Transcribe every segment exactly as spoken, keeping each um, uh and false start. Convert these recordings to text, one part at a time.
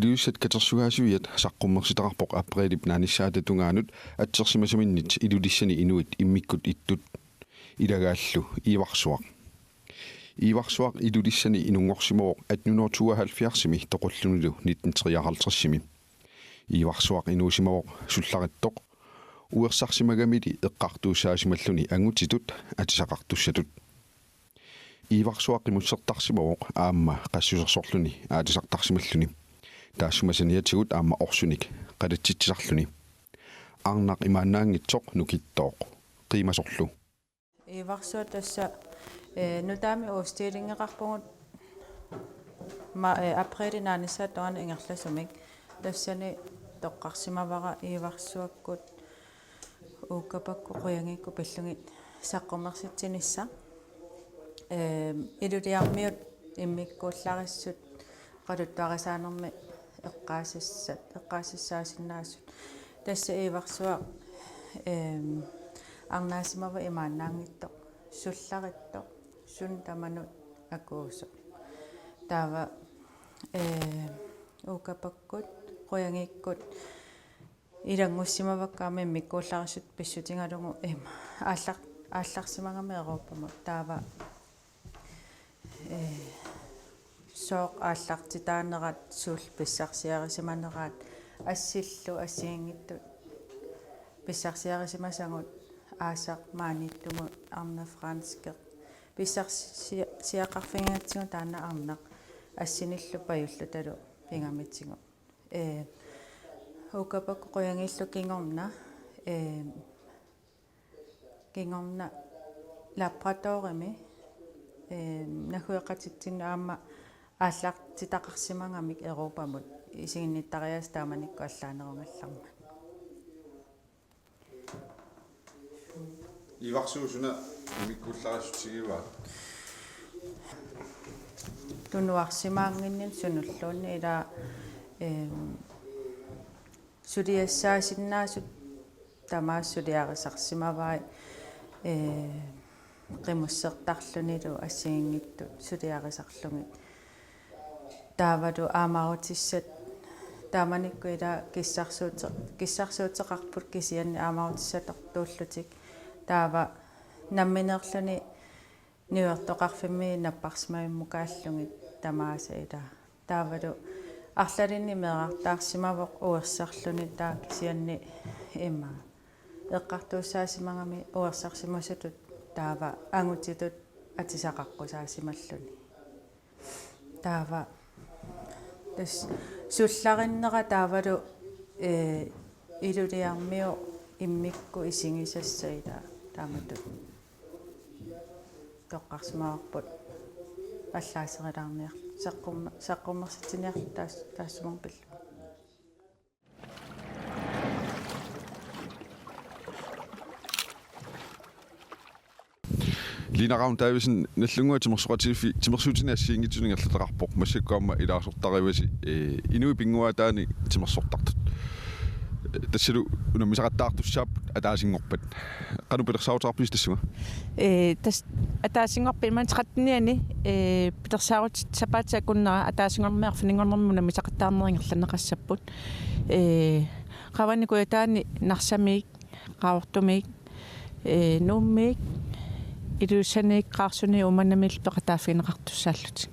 Ilulissat katersugaasiviat saqqummersitaqarpoq apriilip naanissaata tungaanut atsersimasaminnit Ilulissani inuit immikkut ittut, ilagaallu Iivarsuaq. Iivarsuaq Ilulissani inunngorsimavoq atten hundrede tooghalvfjerdsimi toqullunilu nitten treoghalvtredsimi. Iivarsuaq inuusimavoq sullarittoq, uersarsimagamili eqqartuussaasimalluni angutitut atisaqartussatut. Iivarsuaq qimussertarsimavoq aamma qassusersorluni aatisartarsimalluni. Taassuma saniatigut aamma orsunik qalatsitsisarluni. Arnaq imaannaanngitsoq nukittooq. Qiimasorlu. Iivarsuaq tassa, eh, nutaamik udstillingeqarpugut ma-, eh, apriilip naanissaata tungaanut ingerlasumik. Tassani toqqarsimavara Iivarsuakkut uukkapakkut qujangikkut pillugit saqqummersitsinissaq. Ehm, iluliarmiut immikkuullarissut oqaluttuarisaanermi eqqaasissat, eqqaasissaasinnaasut. Tassa Iivarsuaq, ehm, arnaasimavoq imaannaanngitsoq, sullarittoq, suna tamanut akuusoq. Taava, ehm, uukkapakkut qujangikkut ilanngussimavakka aamma immikkuullarissut pissutigalugu, ehm, aallar-, aallarsimagami Europamut. Taava, eh, sooq aallartitaanerat, suut pissarsiarisimaneraat, assillu assigiinngitsut pissarsiarisimasagut, aasaq maaniittumut arnaq franskit. Pissarsia-, siaqarfigigatsigu taanna arnaq assinillu pajullutalu pigamitigu. Eh, uukkapakkut qujangiillu kingorna, eh, kingorna laboratoriemi, eh, naggueqatitsinnut aamma aallartitaqarsimagamik Europamut isiginnittariaaseq taamanikkut allaanerugallarmat. Iivarsuaq suna immikkuullarissutigivaat? Tunuarsimaannginninni sunulluunniit ilaa, ehm, suliassaasinnaasut tamaasa suliarisarsimavai, eh, qimussertarlunilu assigiinngitsut suliarisarlugit. Taavalu aamaarutissat taamanikkut ilaa kissarsuute-, kissarsuuteqarput kisianni aamaarutissat atortuullutik. Taava nammineerluni niuertoqarfimmi napparsimavimmukaallutik tamaasa ilaa. Taavalu arlalinnik meerartaarsimavoq uersarluni taava kisianni ima eqqartuussaasimagami uersarsimasutut taava angutitut atisaqaqqusaasimalluni. Taava tassa sullarinnera taavalu, eh, iluliarmiut immikkut isigisassat ilaa taamatut toqqarsimavarput allaaserilaarniarlutik saqqummer-, saqqummersitsiniarlutik taas-, taassumunnga pillugu. Lina Ravn Davidsen, Nagdlunguaq Timersoqatigiiffiup timersuutini assigiinngitsuni ingerlataqarpoq, massakkut aamma ilaasortarivasi, eh, inuit pinnguaataannik timersortartut. Eh, tassalu unammisaqattaartussaapput ataasinngorpat. Qanoq pilersaaruteqarpisi tassunga? Eh, tassa ataasinngorpat imaluunniit trettenianni, eh, pilersaarutit sapaatip akunnera ataasinngornermi arfininngornermi unammisaqattaarnerat ingerlanneqassapput. Eh, Qavani Kujataani Narsamiit, Qaqortumiit, eh, Nuummiit, Ilulissaniit, Qaarsuniit, Uummannamiillu peqataaffigineqartussaallutik.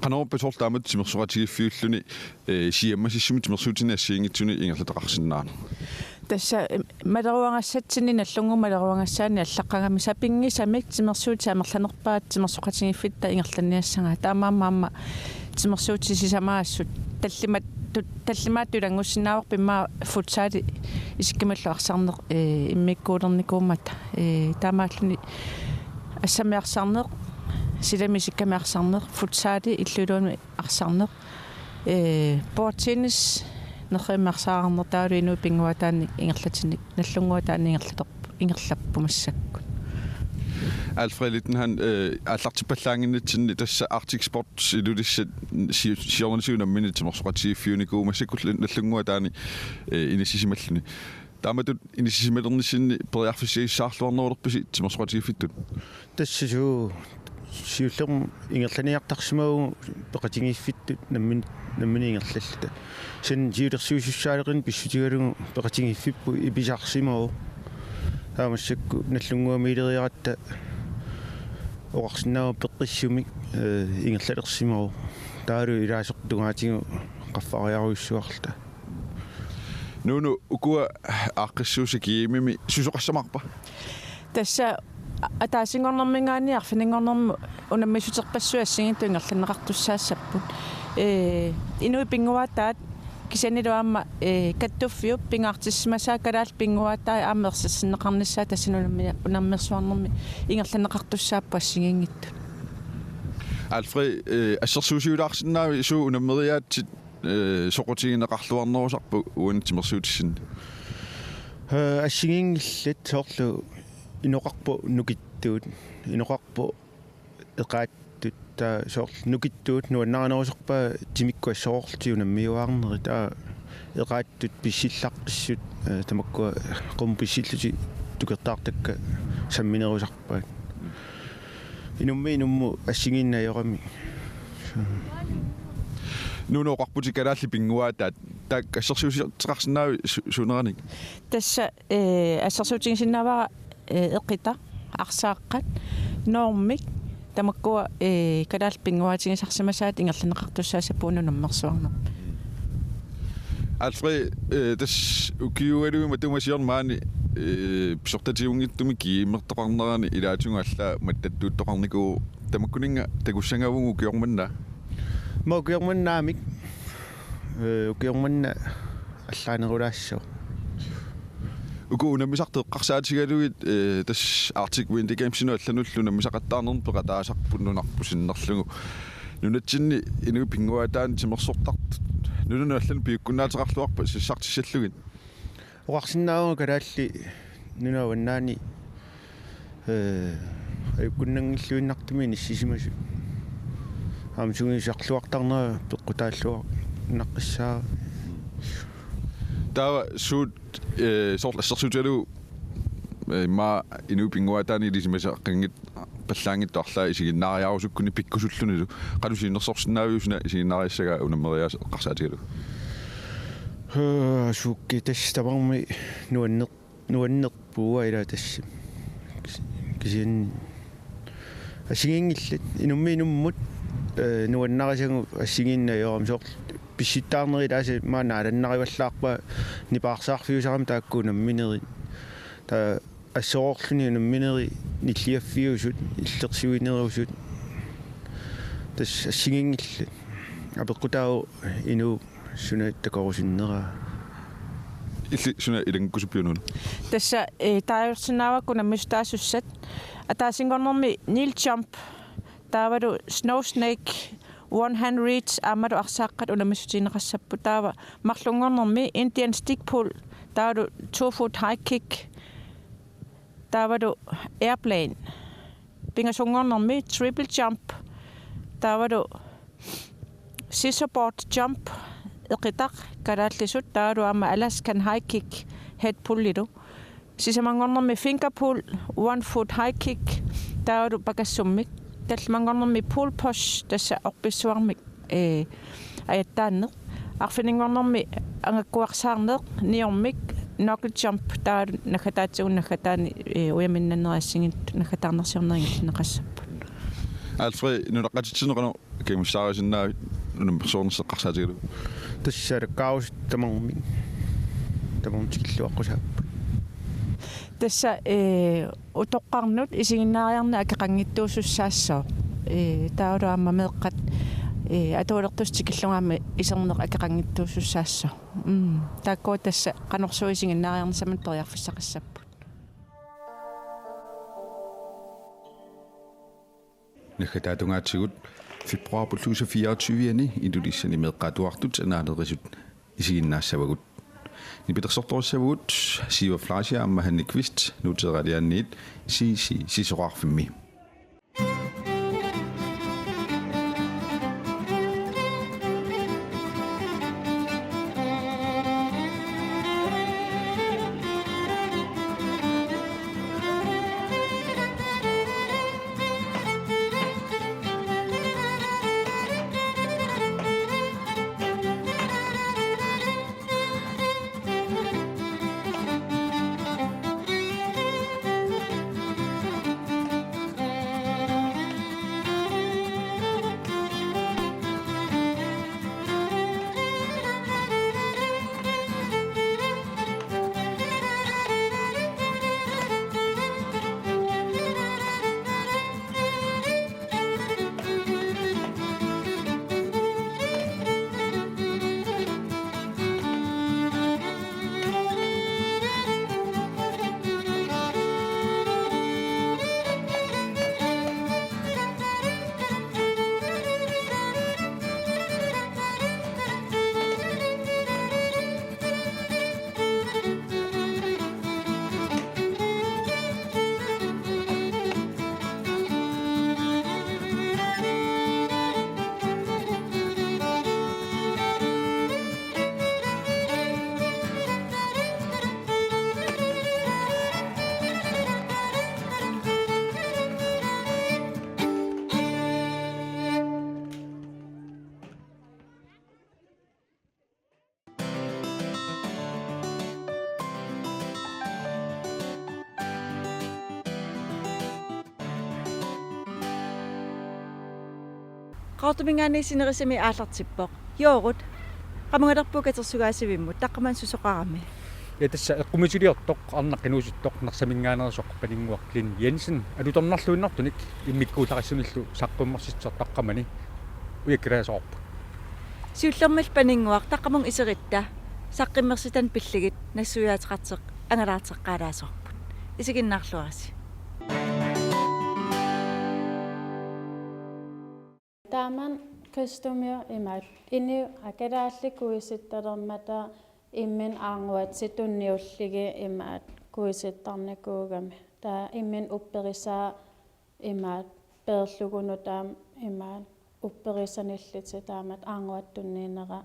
Qanorpiaq soorlu taamatut timersoqatigiiffiulluni, eh, siammasissumik timersuutini assigiinngitsuni ingerlataqarsinnaaneq? Tassa, eh, maleruagassatsinni, Nagdlunguup maleruagassaani allaqqagami sapinngisamik timersuutit amerlanerpaat timersoqatigiiffitta ingerlanniassagaat. Taamaammat aamma timersuutit sisamaassut tallimaat-, tallimaattut ilanngussinnaavagut immaqa futsali isikkumallu arsarneq, eh, immikkuulernikuummata. Eh, taamaalluni assammik arsarneq, silami isikkami arsarneq, futsali illup iluani arsarneq, eh, bordtennis nerrivimmi arsarneq taavalu inuit pinnguaataannik ingerlatinik, Nagdlunguaataannik ingerlator-, ingerlapput massakkut. Alfred Littenhan, eh, aallartippallaannginnitsinni tassa Arctic Sports Ilulissat si-, siornatigut nammineq timersoqatigiiffiunikuuvoq massakkullu Nagdlunguaataani, eh, inissisimalluni. Taamatut inissisimalernissinni periarfissagissaarluarnerulerpisi timersoqatigiiffittut? Tassa suu, siullermik ingerlaniartarsimavugut peqatigiiffittut nammin-, nammineq ingerlalluta. Kisianni siulersuisussaaleqineq pissutigalugu peqatigiiffipput ipisarsimavoq. Taava massakkut Nagdlúnguami ileriaratta oqarsinnaavoq peqqissumik, ee, ingerlalersimavoq. Taavalu ilaasortat tungaatigut qaffariarujussuarluta. Nuunu, ukua aaqqissuussat GM-imi susoqassamaarpa? Tassa ataasinngornermiingaanniit arfininngornermut unammissuterpassuit assigiinngitsut ingerlanneqartussaassapput. Ee, inuit pinnguaataat kisiannilu aamma, ee, kattuffiup pingaartissimasaa kalaallit pinnguaataat aamma ersersinneqarnissaat tassani unammi-, unammersuarnermi ingerlanneqartussaapput assigiinngitsut. Alfred, ee, assersuusiulaarsinnaavit suut unammeriaatsit, ee, soqutigineqarluarnerusarput uani timersuutissinni? Ee, assigiinngillat, soorlu inoqarpoq nukittuut, inoqarpoq eqaattut, taava soorlu nukittuut nuannarinerusarpaat timikkut assororlutik unammiuaarnerit, taava eqaattut pissillaqqissut, ee, tamakkua qummut pissillutik tukertaartakkat samminerusarpaat. Inummiit inummut assigiinneq ajoramik. Nuunu, oqarputit kalaallit pinnguaataat, taakku assersuuteqarsinnaavit su-, suuneranik? Tassa, ee, assersuutigisinnaavara, ee, eqitaq, arsaaqqat, normik, tamakkua, ee, kalaallit pinnguaatigisarsimasaat ingerlanneqartussaassapput unammersuarnermi. Alfred, ee, tassa ukiualuit matuma siorna maani, ee, pisortatigunngitsumik GM-ertoqarnerani ilaatigut allaat mattattuuttoqarnikuuvoq, tamakkuninnga takussangavugut ukioq manna? Aamma ukioq manna naamik, ee, ukioq manna allaanerulaassaaq. Uku unammisartut eqqarsaatigalugit, ee, tassa Arctic Winter Gamesinut allanullu unammisaqattaarnermut peqataasarput nunarput sinnerlugu. Nunatsinni inuit pinnguaataannik timersortartut nunanut allanut piukkunnaateqarluarpat sassartissallugit? Oqarsinnaavunga Kalaallit Nunaat Avannaani, ee, ajukkunnanngilluinnartumik inissisimasut. Aamma sungiusarluartarnera peqqutaalluarnaqqissaaq. Taava suut, ee, soorlu assersuutigalugu, ee, immaqa inuit pinnguaataannik ilisimasaqqinngitsut, pallaanngitsut arlaat isiginnaariarusukkunik pikkusullunilu, qanoq siunnersorsinnaaviuk suna isiginnaariassagaat unammeriaaseq eqqarsaatigalugu? Ee, sukkut tassa tamarmik nuanner-, nuannerpugut ilaa tassa. Kis-, kisianni assigiinngillat, inummiit inummut, ee, nuannarisagut assigiinneq ajoramik, soorlu pissutaarnerit ilaasa maani naalannarivallaarpaat nipaarsaarfiusarami taakku unamminerit. Taava assororluni unamminerit nilliaffiusut, illersuinerusut. Tassa assigiinngillat. Apeqqutaavoq inuup suna takorusunneraa. Illit suna ilanngukkusuppiuk, Nuunu? Tassa, ee, taagorsinnaavakka unammissutaasussat. Ataasinngornermi Neil Jump, taavalu Snow Snake, One Hand Reach aammalu arsaaqqat unammissutigineqassapput. Taava marlunngornermi Indian Stick Pull, taavalu Two Foot High Kick, taavalu Airplane. Pingasunngornermi Triple Jump, taavalu Scissor Board Jump, eqitaq kalaallisut, taavalu aamma Alaskan High Kick head pullilu. Sisamanngornermi Finger Pull, One Foot High Kick, taavalu pakassummik. Tallimanngornermi Pull Push, tassa orpissuarmik, ee, ajattaanneq. Arfininngornermi angakkuarsaarneq, niormik, Knuckle Jump, taavalu naggataatigut naggataani, ee, ujaminnannerit assigiinngitsut naggataarnersiorneq ingerlanneqassapput. Alfred, nunaqqatitsinnut qanoq kajumissaarisinnaavit unammersuarnissaq eqqarsaatigalugu? Tassa alakkaarusutut tamarmik, tamarmik tikilluaqqusaapput. Tassa, ee, utoqqarnut isiginnaariarneq akeqanngitsuusussaassooq. Ee, taavalu aamma meeqqat, ee, atualertussat tikillugu aamma iserneq akeqanngitsuusussaassooq. Mm. Taakkua tassa qanorsuaq isiginnaariarnissamut periarfissaqassapput. Naggataata tungaatigut februarip ulluisa fireogtyve-ani Ilulissani meeqqat atuartut anaanerisut isiginnaassavagut. Nipilersortorissavagut Siva Fleischer aamma Hanne Kvist, Nuuteeraliaanniit C C sisorarfimmi. Qaqortuminngaanniit sinerissami aallartippoq. Joorut, qamungalerpugut katersugaasivimmut, taqqamani susoqarami? Ja, tassa eqqumiitsuliortoq, arnaq inuusuttoq, Narsaminngaanneersoq Paninnguaq Lind Jensen, alutornarluinnartunik immikkuullarissunillu saqqummersitsisartoq taqqamani ujakkilaasoorput. Siullermillu Paninnguaq, taqqamunga iseritta saqqummersitanik pillugit nassuiaateqartoq angalaarteqqaalaasoorput. Isiginnaarluarisi. Taamani kristumiut imaat, inuit kalaallit kuisittalermata imminut aarnguatsit tunniullugit imaat kuisittarnikuugami. Taava imminut upperisaa imaat peerlugu nutaamik imaat upperisanillutik taamatut aarnguattut tunniunera,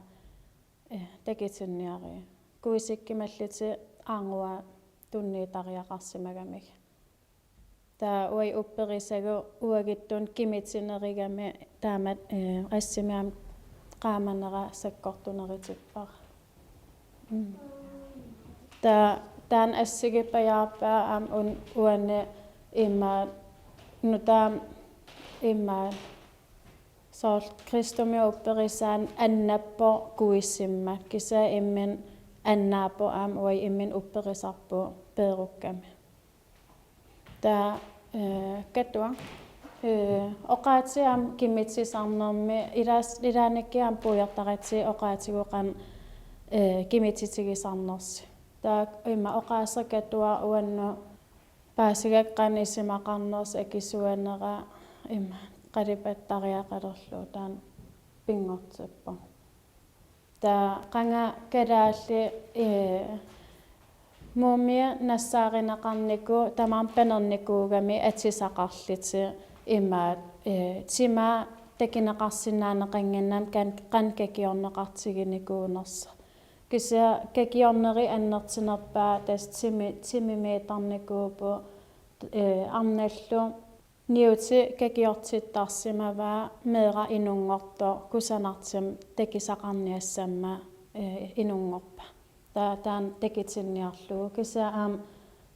eh, takutinniarlugu. Kuisikkumallutik aarnguaat tunniuttariaqarsimagamigit. Taava uagut upperisagut uagutsinnut kimitinerugami taamatut, eh, assimi aamma qaamanera sakkortunerutippara. Mm. Taava taanna assiguppajaarpaa aamma un-, uani imaat nutaamik imaat soorlu kristumiut upperisaanni annappoq kuisimmat, kisianni imminut annaappoq aamma uagut imminut upperisarpugut peerukkami. Taava, eh, katuaq, eh, oqaatsit aamma kimitisarnermi ilaas-, ilaannikkut aamma puigortaratsigit oqaatsigut qanoq, eh, kimititigisarnersoq. Taava immaqa oqaaseq katuaq uannut paasigakkit qanoq isumaqarnersoq akisuanera imaat qalipattariaqalerlugu taanna pinngortippoq. Taava qanga kalaallit, eh, Muummiut nassaarineqarnikut tamarmik panernikuugamik atisaqarlutik imaat, eh, timaa takuneqarsinnaaneqannginnami qan-, qanoq kakiorneqartiginikuunersoq. Kisianni kakiornerit annertunerpaat tassa timi-, timimiittarnikuupput, eh, arnallu niutit kakiortittarsimavaat meeraq inunngortoq kusanartumik takusaqarniassammat, eh, inunngorpat. Taava taanna takutinniarlugu. Kisianni aamma,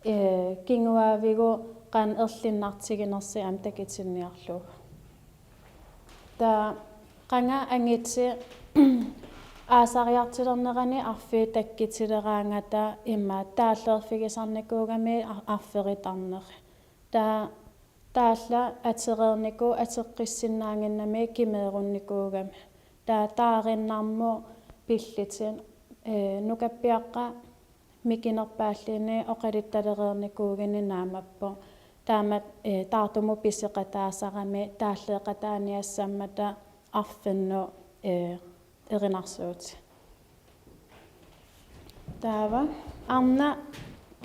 eh, kinguaavigut qanoq erlinnartiginersoq aamma takutinniarlugu. Taava qanga angutip aasariartulernerani arfineq takkutileraangata imaat taalliorfigisarnikuugami ar-, arferitarneri. Taava taallat atoreernikuupput atoqqissinnaannginnami kimeerunnikuugami. Taava taarinnarmut pillutik, eh, nukappiaqqat mikinerpaalluunniit oqaluttalereernikuugamik naammapput. Taamatut, eh, taartumut pisoqataasarami taalleeqataaniassammata arfinnut, eh, erinarsuutit. Taava arnaq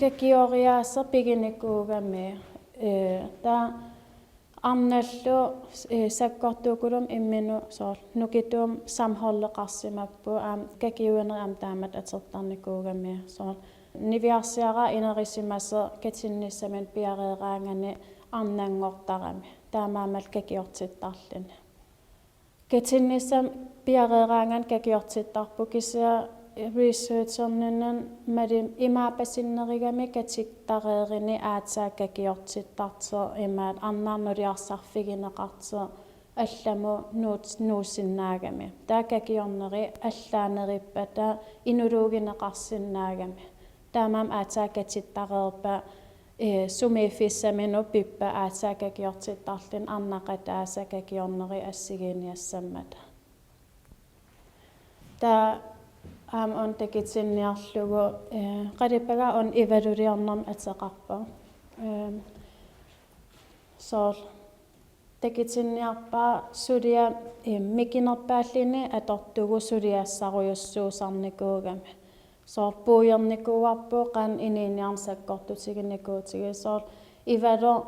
kakioriaaseq piginikuugami, eh, taava arnallu, eh, sakkortuukulummik imminut soorlu nukittuumik sammenholdeqarsimapput aamma kakiuinerit aamma taamatut atortarnikuugami soorlu niviarsiaraat inerisimasoq katinnissaminut piareeraanganik arnanngortarami taamaammallu kakiortittarluni. Katinnissamut piareeraanganik kakiortittarput kisianni researchernini mali imaapasinnerugami katittareerunik aatsaat kakiortittartoq imaat arnaq nuliarsarfigineqartoq allamut nuut-, nuusinnaagami. Taava kakiornerit allaaneruppata inuluugineqarsinnaagami. Taamaammat aatsaat katittareerpat, eh, sumiiffissaminut pippat aatsaat kakiortittarluni arnaqataasa kakiornerit assigiinniassammata. Taava aamma una takutinniarlugu, eh, qalipagaq una ivaluliornermik ateqarpoq. Ehm, soorlu takutinniarpaa suliaq, eh, mikinerpaalluunniit atortugut suliassarujussuusarnikuugami. Soorlu puigornikuuarput qanoq inuuniarneq sakkortutiginikuutigut soorlu Ivaloq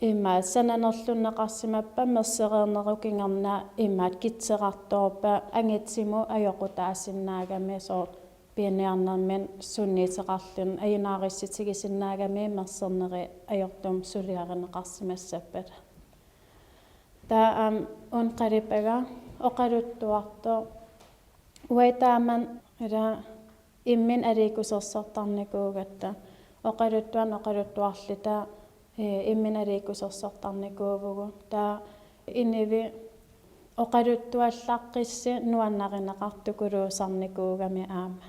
imaat sananerlunneqarsimappat mersoreernerup kingorna imaat kitserartoorpat angutsimut ajoqutaasinnaagami soorlu pionernermini sunniuteqarluni ajunaarissutigisinnaagami mersornerit ajortumik suliarineqarsimassappata. Taava aamma una qalipagaq oqaluttuartoq. Uagut taamani ila imminut aliikkusersortarnikuugatta. Oqaluttuarneq oqaluttuarluta, eh, imminut aliikkusersortarnikuuvugut. Taava inuit Oqaluttuallaqqissi nuannarineqartukuluusarnikuugami aamma.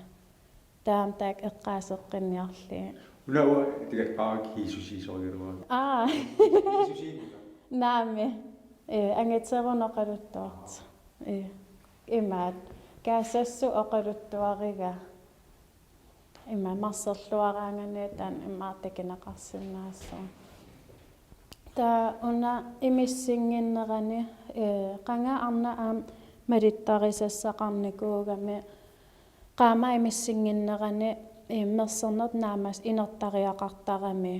Taama taakku eqqaaseqqinniarlugit. Una uanga tigaqqaaraki Jiisusiisoraluarami. Aa. Jiisusiivuga? Naamik. Ee, angiterun oqaluttuartoq. Ee. Imaat. Kaassassut oqaluttuariga. Imaat marserluaraangamik taanna imaat takuneqarsinnaassaaq. Taava una imissinginnerani, ee, qanga arnaq aamma malittarisassaqarnikuugami qaammat imissinginnerani, ee, mersornertut naammassisut inertariaqartarami.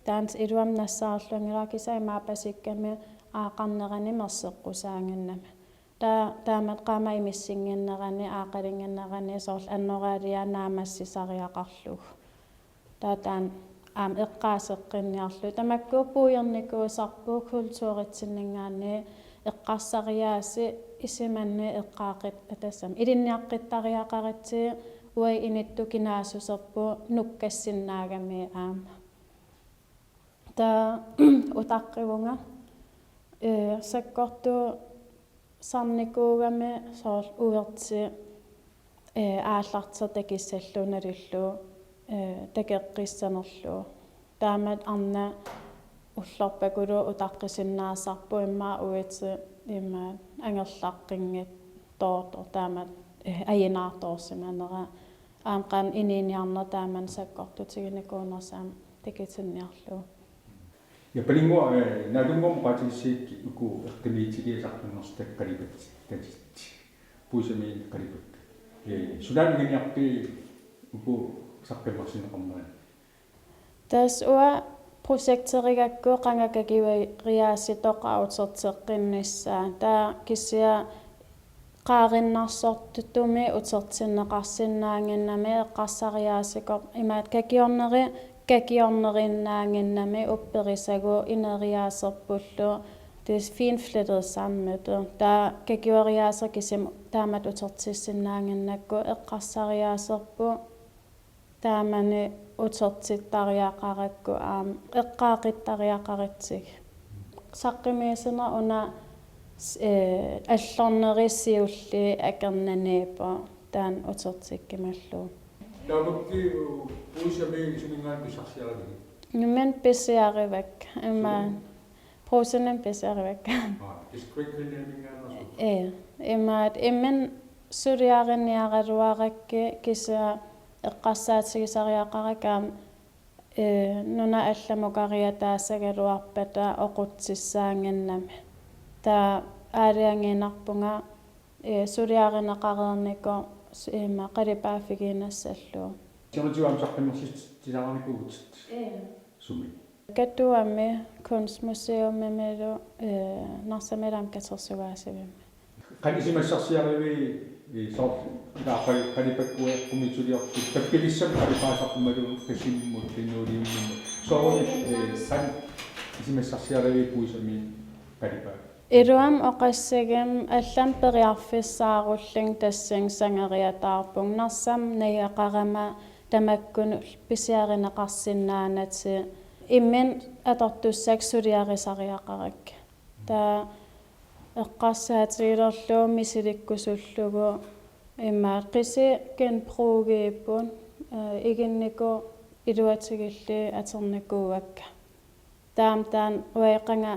Taanna iluamik nassaarluanngilaq kisianni imaappasikkamik aaqarnerani mersoqqusaaginnami. Taa-, taamatut qaammat imissinginnerani, aaqqalinnginnerani, soorlu annoraaliaq naammassisariaqarlugu. Taava taanna aamma eqqaaseqqinniarlugu. Tamakku puigornikuusarput kulturitsinninngaanniit eqqarsariaasii isumanni eqqaaqit-, atassami ilinniaqqittariaqaratsigit uagut inuttut kinaassuserput nukkassinnaagami aamma. Taava utaqqivunga, ee, sakkortuusarnikuugami soorlu uertit, ee, aallartertut takussallugu nalullugu, ee, takoqqissanerlugu. Taamatut arnaq ullorpakuluuvoq utaqqisinnaasarput immaqa uertit imaat angerlaqqinngitsoortoq taamatut, ee, ajunaartoorsimanera. Aamma qanoq inuuniarneq taamani sakkortutiginikuunersoq aamma takutinniarlugu. Ja paninnguaq, ee, naalunngormat oqaatigissagikkit uku eqqumiitsuliat saqqummersitakkit qalipatit, tatit. Puisamiinik qalipakkat. Ee, sunaana ingerlappiuk uku saqqummersinneqarneranni? Tassa uanga projekterigakku qanga kakiueriaaseq toqaaq uterteqqinnissaa. Taava kisianni qaarinnarsortumik utertinneqarsinnaannginnami eqqarsariaaseq imaat kakiorneri kakiorneriinnaannginnami upperisagut ineriaaserpullu. Det er fint flettet sammen med det. Taava kakiueriaaseq kisimi taamatut utertissinnaannginnakku eqqarsariaaserput taamani utertittariaqarakku aamma eqqaaqittariaqaratsigit. Saqqummiissineq una s-, ee, allorneri siulliit akornanniippoq taanna utertikkumallugu. Taamakkit puisami suninngaanniit pissarsiarivigit? Imminut pissarivakka. Immaqa Sumi? Brugsenimi pissarivakka. Aa, Discreet Cleaninginngaanneersoq? Ee, imaat imminut suliariniaraluarakkit kisianni eqqarsaatigisariaqarakku aamma, ee, nunat allamukariataassagaluarpata oqutsussaannginnami. Taava aalajangiinnarpunga, ee, suliarineqareernikoq s-, imaat qalipaaffigiinnassallugu. Siornatigut aamma saqqummersitsisarnikuuvutit? Ee. Sumi? Katuami, Kunstmuseumimilu, ee, Narsami aamma katersugaasivimmi. Qanoq isumassarsiarivigit, ee, soorlu ilaa qali-, qalipakkat eqqumiitsuliortut pappialassamut qalipaasarput imaluunniit qisimmut, linoleumimut. Soorunami, ee, qanoq isumassarsiarivigit puisami qalipaat? Iluamik oqassagamik allamik periarfissaarullunga tassunga sangoriataarpunga Narsami najugaqarama tamakkununnga pisiarineqarsinnaanatik imminut atortussakka suliarisariaqarakku. Taava eqqarsaatigilerlugu misilikkusullugu imaat qisup genbrugiupput, ee, iginnikut iluatigillugit atornikuuakka. Taava taanna uanga qanga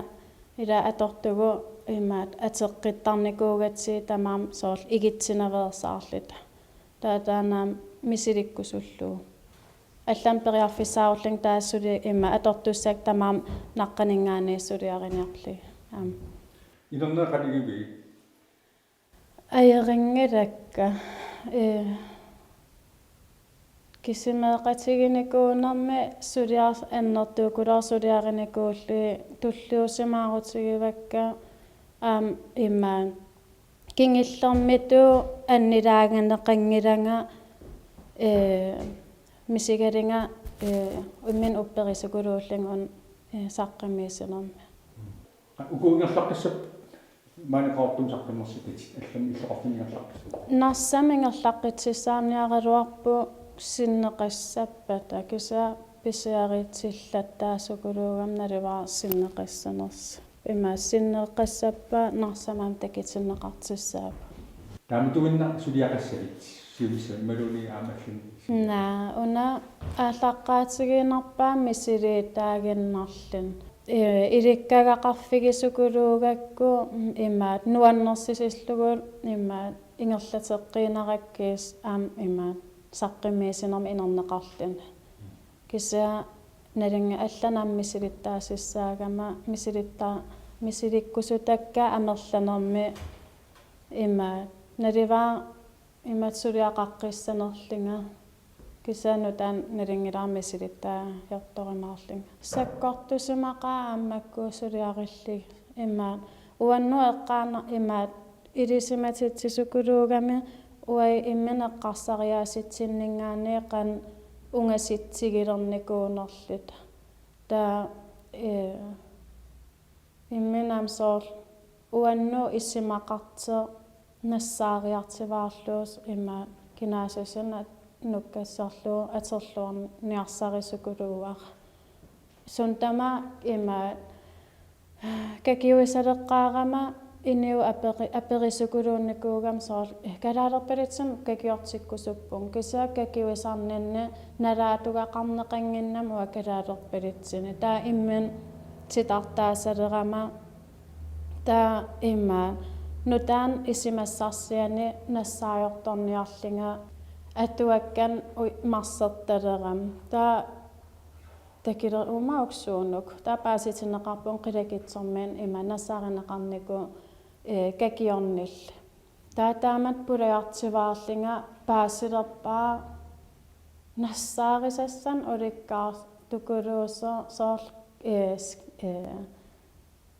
ilaa atortugut imaat atoqqittarnikuugatsigit tamarmik soorlu igitsinaveersaarluta. Taava taanna aamma misilikkusullugu. Allamik periarfissaarullunga taava suli imaat atortussakka tamarmik naqqaninngaanniit suliariniarlugit. Aamma. Inerneq qanigivigit? Ajorinngilaakka, ee, kisimiiqatiginikuunermi suliar-, annertuukuluuvoq suliarinikuullugit tulluusimaarutigivakka, aamma imaat. Kingullermitut annilaanganeqanngilanga, ee, misigalunga, ee, imminut upperisukuluullunga una, ee, saqqummiissinermi. Uku ingerlaqqissapput maani Qaqortumi saqqummersitatit, allamik illoqarfinni ingerlaqqissapput? Narsami ingerlaqqitsissaarniaraluarput sinneqassappata, kisianni pisiaritillattaasukuluugami naluara sinneqassanersoq. Ima sinneqqassappat Narsami aamma takutinneqartussaapput. Taamatuinnaq suliaqassavit siunissami imaluunniit aamma allanut? Naa, una aallaqqaatigiinnarpara misiliutaaginnarluni. Ee, ilikkagaqarfigisukuluugakku imaattoq nuannersisillugu imaattoq ingerlateqqiinnarakkit aamma imaattoq saqqummiussinermi inerneqarluni. Kisianni nalunngi-, allanut aamma misilittaasussaagama misilitta-, misilikkusutakka amerlanermi imaattoq naluara imaattoq suliaqaqqissanerlunga. Kisianni nutaamik nalunngilara misilittaagiortorumaarlunga. Sakkortusimaqaara aamma makku suliarillugit imaattoq uannut eqqaana imaattoq ilisimatitsisukuluugami uagut imminut eqqarsariaatsitsinninngaanniit qanoq ungasitsigilernikuunerluta. Taava, ee, imminut aamma soorlu uannut isumaqartoq nassaariartuaarlugu imaattoq kinaassusinermi nukkassarlugu atorluarniarsarisukuluuara. Suut tamarmik imaattoq kakiuisaleqqaarama inuit aperi-, aperusukuluunnikuugami soorlu: "Eh, kalaalerpalutsinni kakiortikkusuppunga." Kisianni kakiuisarninni nalaatugaqarneqannginnami uanga kalaalerpalutsinnut. Taava imminut titartaasalerama. Taava imaattoq nutaanik isumassarsianik nassaariortorniarlunga atuakkanik u-, marsertalerama. Taava takuler-, uuma uksuunuk. Taava paasitinneqarpunga qilakitsormiit imaattoq nassaarineqarnikut, ee, kakiornillu. Taava taamatut pulajartuaarlunga paasilerpara nassaarisassanik ulikkaartukuluusoq soorlu, ee, s-, ee,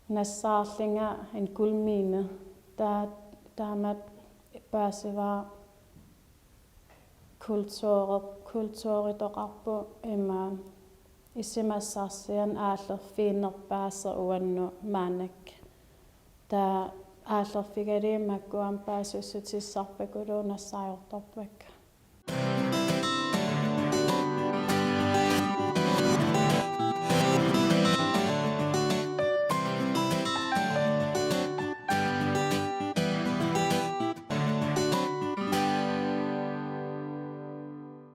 nassaarlunga en guldmine. Taava taamatut paasivara kulturi-, kulturitoqarpoq imaattoq isumassarsianik aallerfiginerpaasoq uannut maannakkut. Taava aallerfigalugit makku aamma paasissutissarpakuluupput nassaariortorpakka.